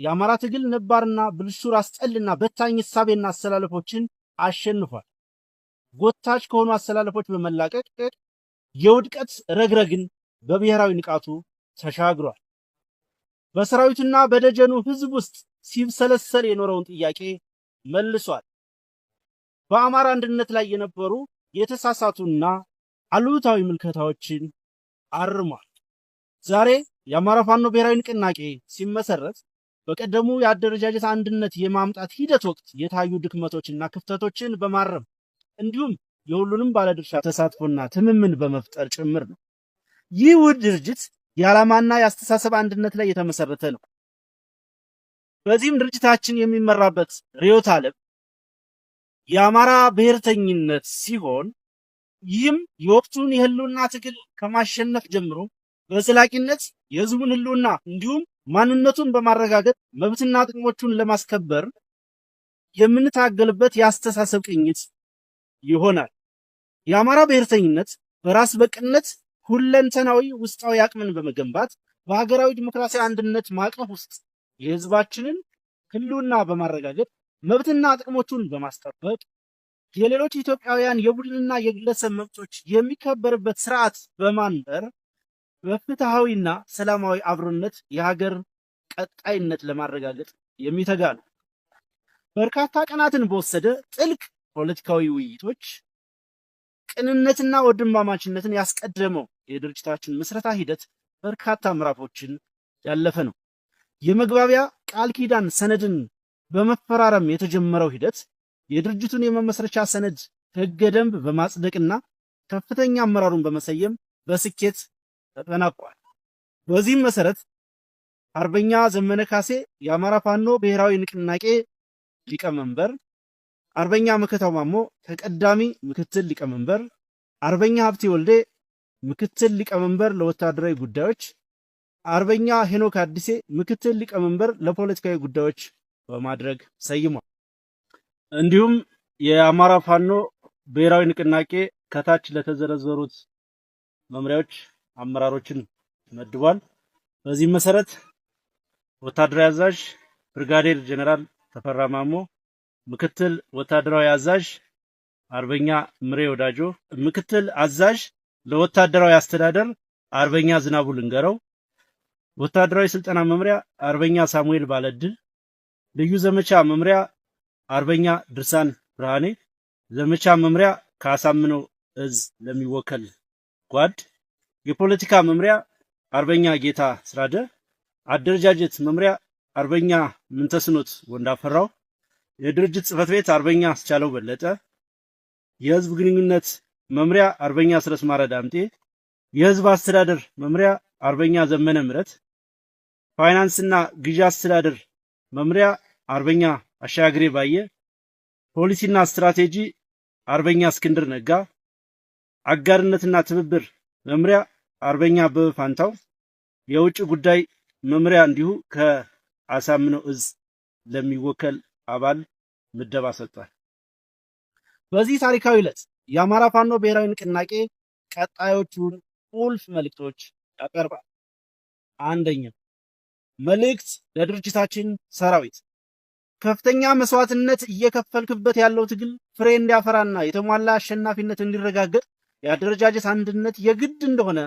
የአማራ ትግል ነባርና ብልሹ ራስ ጠልና በታኝ እሳቤና አሰላለፎችን አሸንፏል። ጎታች ከሆኑ አሰላለፎች በመላቀቅ የውድቀት ረግረግን በብሔራዊ ንቃቱ ተሻግሯል። በሰራዊቱና በደጀኑ ህዝብ ውስጥ ሲብሰለሰል የኖረውን ጥያቄ መልሷል። በአማራ አንድነት ላይ የነበሩ የተሳሳቱና አሉታዊ ምልከታዎችን አርሟል። ዛሬ የአማራ ፋኖ ብሔራዊ ንቅናቄ ሲመሰረት በቀደሙ የአደረጃጀት አንድነት የማምጣት ሂደት ወቅት የታዩ ድክመቶችና ክፍተቶችን በማረም እንዲሁም የሁሉንም ባለድርሻ ተሳትፎና ትምምን በመፍጠር ጭምር ነው። ይህ ውህድ ድርጅት የዓላማና የአስተሳሰብ አንድነት ላይ የተመሰረተ ነው። በዚህም ድርጅታችን የሚመራበት ርዕዮተ ዓለም የአማራ ብሔርተኝነት ሲሆን፣ ይህም የወቅቱን የህልውና ትግል ከማሸነፍ ጀምሮ በዘላቂነት የህዝቡን ህልውና እንዲሁም ማንነቱን በማረጋገጥ መብትና ጥቅሞቹን ለማስከበር የምንታገልበት የአስተሳሰብ ቅኝት ይሆናል። የአማራ ብሔርተኝነት በራስ በቅነት ሁለንተናዊ ውስጣዊ አቅምን በመገንባት በሀገራዊ ዲሞክራሲያዊ አንድነት ማዕቀፍ ውስጥ የህዝባችንን ህልውና በማረጋገጥ መብትና ጥቅሞቹን በማስጠበቅ የሌሎች ኢትዮጵያውያን የቡድንና የግለሰብ መብቶች የሚከበርበት ስርዓት በማንበር በፍትሃዊና ሰላማዊ አብሮነት የሀገር ቀጣይነት ለማረጋገጥ የሚተጋ ነው። በርካታ ቀናትን በወሰደ ጥልቅ ፖለቲካዊ ውይይቶች ቅንነትና ወንድማማችነትን ያስቀደመው የድርጅታችን ምስረታ ሂደት በርካታ ምዕራፎችን ያለፈ ነው። የመግባቢያ ቃል ኪዳን ሰነድን በመፈራረም የተጀመረው ሂደት የድርጅቱን የመመስረቻ ሰነድ ሕገ ደንብ በማጽደቅና ከፍተኛ አመራሩን በመሰየም በስኬት ተጠናቋል። በዚህም መሰረት አርበኛ ዘመነ ካሴ የአማራ ፋኖ ብሔራዊ ንቅናቄ ሊቀመንበር፣ አርበኛ መከታው ማሞ ተቀዳሚ ምክትል ሊቀመንበር፣ አርበኛ ሀብቴ ወልዴ ምክትል ሊቀመንበር ለወታደራዊ ጉዳዮች፣ አርበኛ ሄኖክ አዲሴ ምክትል ሊቀመንበር ለፖለቲካዊ ጉዳዮች በማድረግ ሰይሟል። እንዲሁም የአማራ ፋኖ ብሔራዊ ንቅናቄ ከታች ለተዘረዘሩት መምሪያዎች አመራሮችን መድቧል። በዚህም መሰረት ወታደራዊ አዛዥ ብርጋዴር ጀነራል ተፈራ ማሞ፣ ምክትል ወታደራዊ አዛዥ አርበኛ ምሬ ወዳጆ፣ ምክትል አዛዥ ለወታደራዊ አስተዳደር አርበኛ ዝናቡ ልንገረው፣ ወታደራዊ ስልጠና መምሪያ አርበኛ ሳሙኤል ባለድል፣ ልዩ ዘመቻ መምሪያ አርበኛ ድርሳን ብርሃኔ፣ ዘመቻ መምሪያ ከአሳምነው እዝ ለሚወከል ጓድ፣ የፖለቲካ መምሪያ አርበኛ ጌታ ስራደ፣ አደረጃጀት መምሪያ አርበኛ ምንተስኖት ወንዳፈራው፣ የድርጅት ጽህፈት ቤት አርበኛ አስቻለው በለጠ፣ የህዝብ ግንኙነት መምሪያ አርበኛ አስረስ ማረ ዳምጤ፣ የህዝብ አስተዳደር መምሪያ አርበኛ ዘመነ ምረት፣ ፋይናንስና ግዢ አስተዳደር መምሪያ አርበኛ አሻግሬ ባየ፣ ፖሊሲና ስትራቴጂ አርበኛ እስክንድር ነጋ፣ አጋርነትና ትብብር መምሪያ አርበኛ አበበ ፋንታው፣ የውጭ ጉዳይ መምሪያ እንዲሁ ከአሳምነው እዝ ለሚወከል አባል ምደባ ሰጥቷል። በዚህ ታሪካዊ ዕለት የአማራ ፋኖ ብሔራዊ ንቅናቄ ቀጣዮቹን ቁልፍ መልእክቶች ያቀርባል። አንደኛ፣ መልእክት ለድርጅታችን ሰራዊት። ከፍተኛ መስዋዕትነት እየከፈልክበት ያለው ትግል ፍሬ እንዲያፈራና የተሟላ አሸናፊነት እንዲረጋገጥ የአደረጃጀት አንድነት የግድ እንደሆነ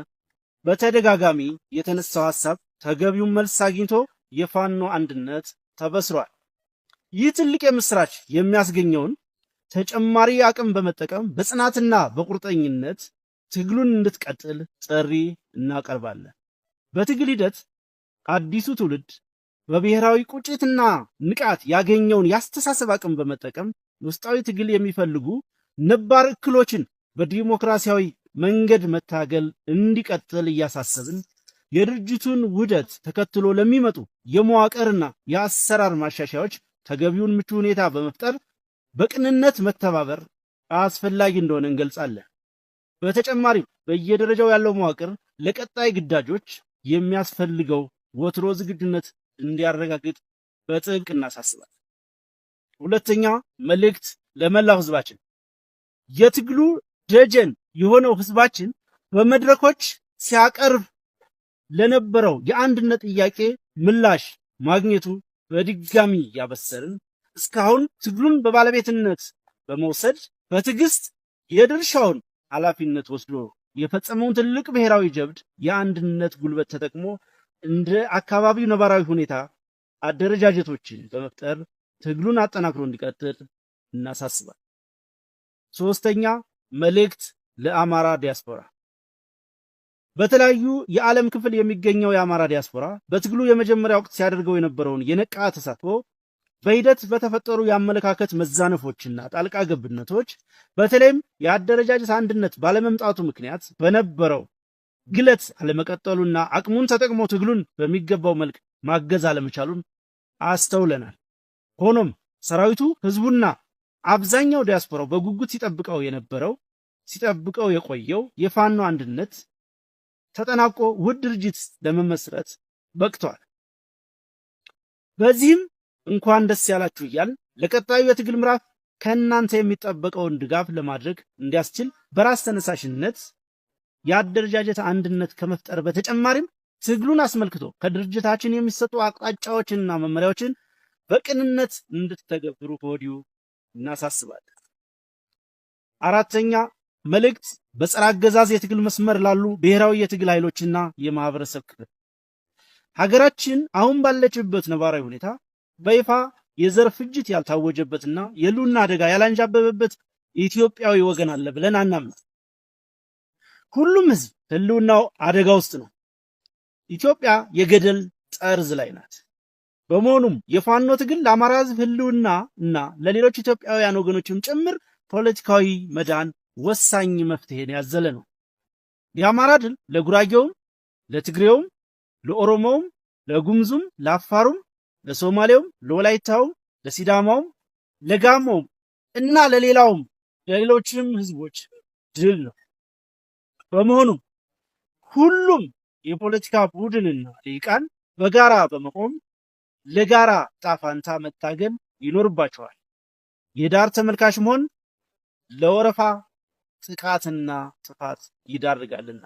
በተደጋጋሚ የተነሳው ሐሳብ ተገቢውን መልስ አግኝቶ የፋኖ አንድነት ተበስሯል። ይህ ትልቅ የምስራች የሚያስገኘውን ተጨማሪ አቅም በመጠቀም በጽናትና በቁርጠኝነት ትግሉን እንድትቀጥል ጥሪ እናቀርባለን። በትግል ሂደት አዲሱ ትውልድ በብሔራዊ ቁጭትና ንቃት ያገኘውን የአስተሳሰብ አቅም በመጠቀም ውስጣዊ ትግል የሚፈልጉ ነባር እክሎችን በዲሞክራሲያዊ መንገድ መታገል እንዲቀጥል እያሳሰብን፣ የድርጅቱን ውህደት ተከትሎ ለሚመጡ የመዋቅርና የአሰራር ማሻሻያዎች ተገቢውን ምቹ ሁኔታ በመፍጠር በቅንነት መተባበር አስፈላጊ እንደሆነ እንገልጻለን። በተጨማሪም በየደረጃው ያለው መዋቅር ለቀጣይ ግዳጆች የሚያስፈልገው ወትሮ ዝግጁነት እንዲያረጋግጥ በጥብቅ እናሳስባለን። ሁለተኛ፣ መልእክት ለመላው ህዝባችን። የትግሉ ደጀን የሆነው ህዝባችን በመድረኮች ሲያቀርብ ለነበረው የአንድነት ጥያቄ ምላሽ ማግኘቱ በድጋሚ ያበሰርን፣ እስካሁን ትግሉን በባለቤትነት በመውሰድ በትዕግስት የድርሻውን ኃላፊነት ወስዶ የፈጸመውን ትልቅ ብሔራዊ ጀብድ የአንድነት ጉልበት ተጠቅሞ እንደ አካባቢው ነባራዊ ሁኔታ አደረጃጀቶችን በመፍጠር ትግሉን አጠናክሮ እንዲቀጥል እናሳስባል። ሶስተኛ መልእክት ለአማራ ዲያስፖራ። በተለያዩ የዓለም ክፍል የሚገኘው የአማራ ዲያስፖራ በትግሉ የመጀመሪያ ወቅት ሲያደርገው የነበረውን የነቃ ተሳትፎ በሂደት በተፈጠሩ የአመለካከት መዛነፎችና ጣልቃ ገብነቶች፣ በተለይም የአደረጃጀት አንድነት ባለመምጣቱ ምክንያት በነበረው ግለት አለመቀጠሉና አቅሙን ተጠቅሞ ትግሉን በሚገባው መልክ ማገዝ አለመቻሉን አስተውለናል። ሆኖም ሰራዊቱ፣ ህዝቡና አብዛኛው ዲያስፖራው በጉጉት ሲጠብቀው የነበረው፣ ሲጠብቀው የቆየው የፋኖ አንድነት ተጠናቆ ውህድ ድርጅት ለመመስረት በቅቷል። በዚህም እንኳን ደስ ያላችሁ እያልን ለቀጣዩ የትግል ምዕራፍ ከእናንተ የሚጠበቀውን ድጋፍ ለማድረግ እንዲያስችል በራስ ተነሳሽነት የአደረጃጀት አንድነት ከመፍጠር በተጨማሪም ትግሉን አስመልክቶ ከድርጅታችን የሚሰጡ አቅጣጫዎችንና መመሪያዎችን በቅንነት እንድትተገብሩ ከወዲሁ እናሳስባለን። አራተኛ መልእክት በጸረ አገዛዝ የትግል መስመር ላሉ ብሔራዊ የትግል ኃይሎችና የማህበረሰብ ክፍል። ሀገራችን አሁን ባለችበት ነባራዊ ሁኔታ በይፋ የዘር ፍጅት ያልታወጀበትና የህልውና አደጋ ያላንዣበበበት ኢትዮጵያዊ ወገን አለ ብለን አናምንም። ሁሉም ህዝብ ህልውናው አደጋ ውስጥ ነው። ኢትዮጵያ የገደል ጠርዝ ላይ ናት። በመሆኑም የፋኖ ትግል ለአማራ ህዝብ ህልውና እና ለሌሎች ኢትዮጵያውያን ወገኖችም ጭምር ፖለቲካዊ መዳን ወሳኝ መፍትሄን ያዘለ ነው። የአማራ ድል ለጉራጌውም፣ ለትግሬውም፣ ለኦሮሞውም፣ ለጉምዙም፣ ለአፋሩም፣ ለሶማሌውም፣ ለወላይታውም፣ ለሲዳማውም፣ ለጋሞውም እና ለሌላውም ለሌሎችም ህዝቦች ድል ነው። በመሆኑም ሁሉም የፖለቲካ ቡድንና ልሂቃን በጋራ በመቆም ለጋራ ጣፋንታ መታገል ይኖርባቸዋል። የዳር ተመልካች መሆን ለወረፋ ጥቃትና ጥፋት ይዳርጋልና።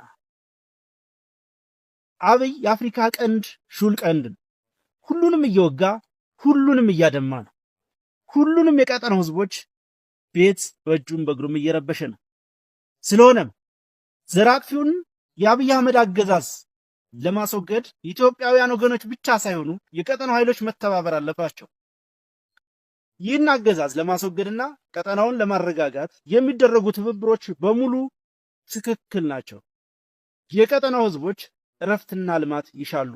አብይ የአፍሪካ ቀንድ ሹል ቀንድ ነው። ሁሉንም እየወጋ ሁሉንም እያደማ ነው። ሁሉንም የቀጠናው ህዝቦች ቤት በእጁም በእግሩም እየረበሸ ነው። ስለሆነም ዘር አጥፊውን የአብይ አህመድ አገዛዝ ለማስወገድ ኢትዮጵያውያን ወገኖች ብቻ ሳይሆኑ የቀጠናው ኃይሎች መተባበር አለባቸው። ይህን አገዛዝ ለማስወገድና ቀጠናውን ለማረጋጋት የሚደረጉ ትብብሮች በሙሉ ትክክል ናቸው። የቀጠናው ህዝቦች እረፍትና ልማት ይሻሉ፣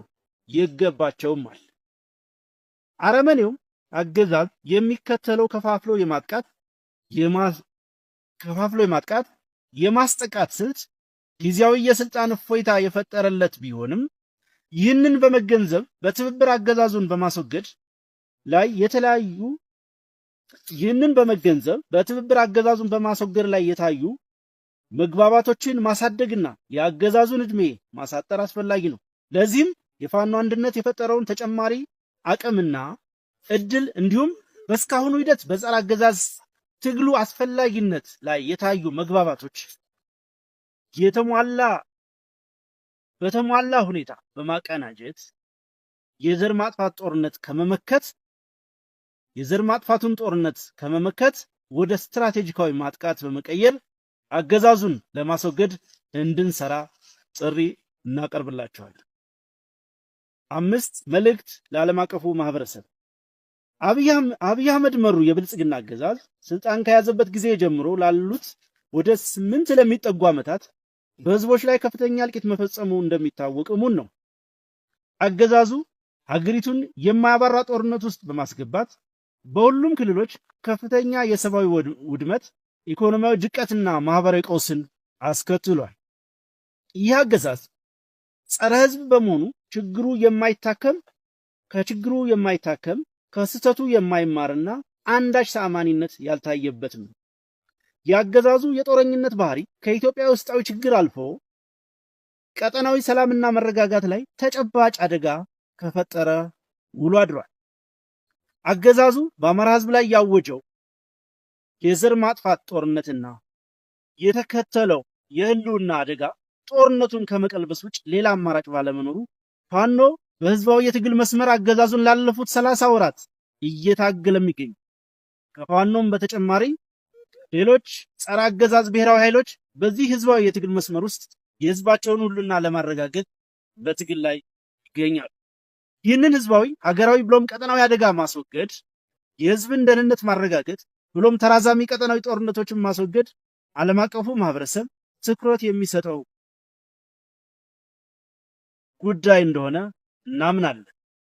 ይገባቸውማል። አረመኔው አገዛዝ የሚከተለው ከፋፍሎ የማጥቃት የማስጠቃት ስልት ጊዜያዊ የስልጣን እፎይታ የፈጠረለት ቢሆንም፣ ይህንን በመገንዘብ በትብብር አገዛዙን በማስወገድ ላይ የተለያዩ ይህንን በመገንዘብ በትብብር አገዛዙን በማስወገድ ላይ የታዩ መግባባቶችን ማሳደግና የአገዛዙን ዕድሜ ማሳጠር አስፈላጊ ነው። ለዚህም የፋኖ አንድነት የፈጠረውን ተጨማሪ አቅምና እድል እንዲሁም በእስካሁኑ ሂደት በጸረ አገዛዝ ትግሉ አስፈላጊነት ላይ የታዩ መግባባቶች በተሟላ ሁኔታ በማቀናጀት የዘር ማጥፋቱን ጦርነት ከመመከት ወደ ስትራቴጂካዊ ማጥቃት በመቀየር አገዛዙን ለማስወገድ እንድንሰራ ጥሪ እናቀርብላችኋለን። አምስት መልእክት ለዓለም አቀፉ ማህበረሰብ። አብይ አህመድ መሩ የብልጽግና አገዛዝ ስልጣን ከያዘበት ጊዜ ጀምሮ ላሉት ወደ 8 ለሚጠጉ ዓመታት በህዝቦች ላይ ከፍተኛ እልቂት መፈጸሙ እንደሚታወቅ እሙን ነው። አገዛዙ ሀገሪቱን የማያባራ ጦርነት ውስጥ በማስገባት በሁሉም ክልሎች ከፍተኛ የሰብአዊ ውድመት፣ ኢኮኖሚያዊ ድቀትና ማህበራዊ ቀውስን አስከትሏል። ይህ አገዛዝ ጸረ ህዝብ በመሆኑ ችግሩ የማይታከም ከችግሩ የማይታከም፣ ከስህተቱ የማይማርና አንዳች ተአማኒነት ያልታየበትም ነው። የአገዛዙ የጦረኝነት ባህሪ ከኢትዮጵያ ውስጣዊ ችግር አልፎ ቀጠናዊ ሰላምና መረጋጋት ላይ ተጨባጭ አደጋ ከፈጠረ ውሎ አድሯል። አገዛዙ በአማራ ህዝብ ላይ ያወጀው የዘር ማጥፋት ጦርነትና የተከተለው የህልውና አደጋ ጦርነቱን ከመቀልበስ ውጭ ሌላ አማራጭ ባለመኖሩ ፋኖ በህዝባዊ የትግል መስመር አገዛዙን ላለፉት 30 ወራት እየታገለም ይገኛል። ከፋኖም በተጨማሪ ሌሎች ጸረ አገዛዝ ብሔራዊ ኃይሎች በዚህ ህዝባዊ የትግል መስመር ውስጥ የህዝባቸውን ሁሉና ለማረጋገጥ በትግል ላይ ይገኛሉ። ይህንን ህዝባዊ፣ ሀገራዊ ብሎም ቀጠናዊ አደጋ ማስወገድ፣ የህዝብን ደህንነት ማረጋገጥ ብሎም ተራዛሚ ቀጠናዊ ጦርነቶችን ማስወገድ ዓለም አቀፉ ማህበረሰብ ትኩረት የሚሰጠው ጉዳይ እንደሆነ እናምናለን።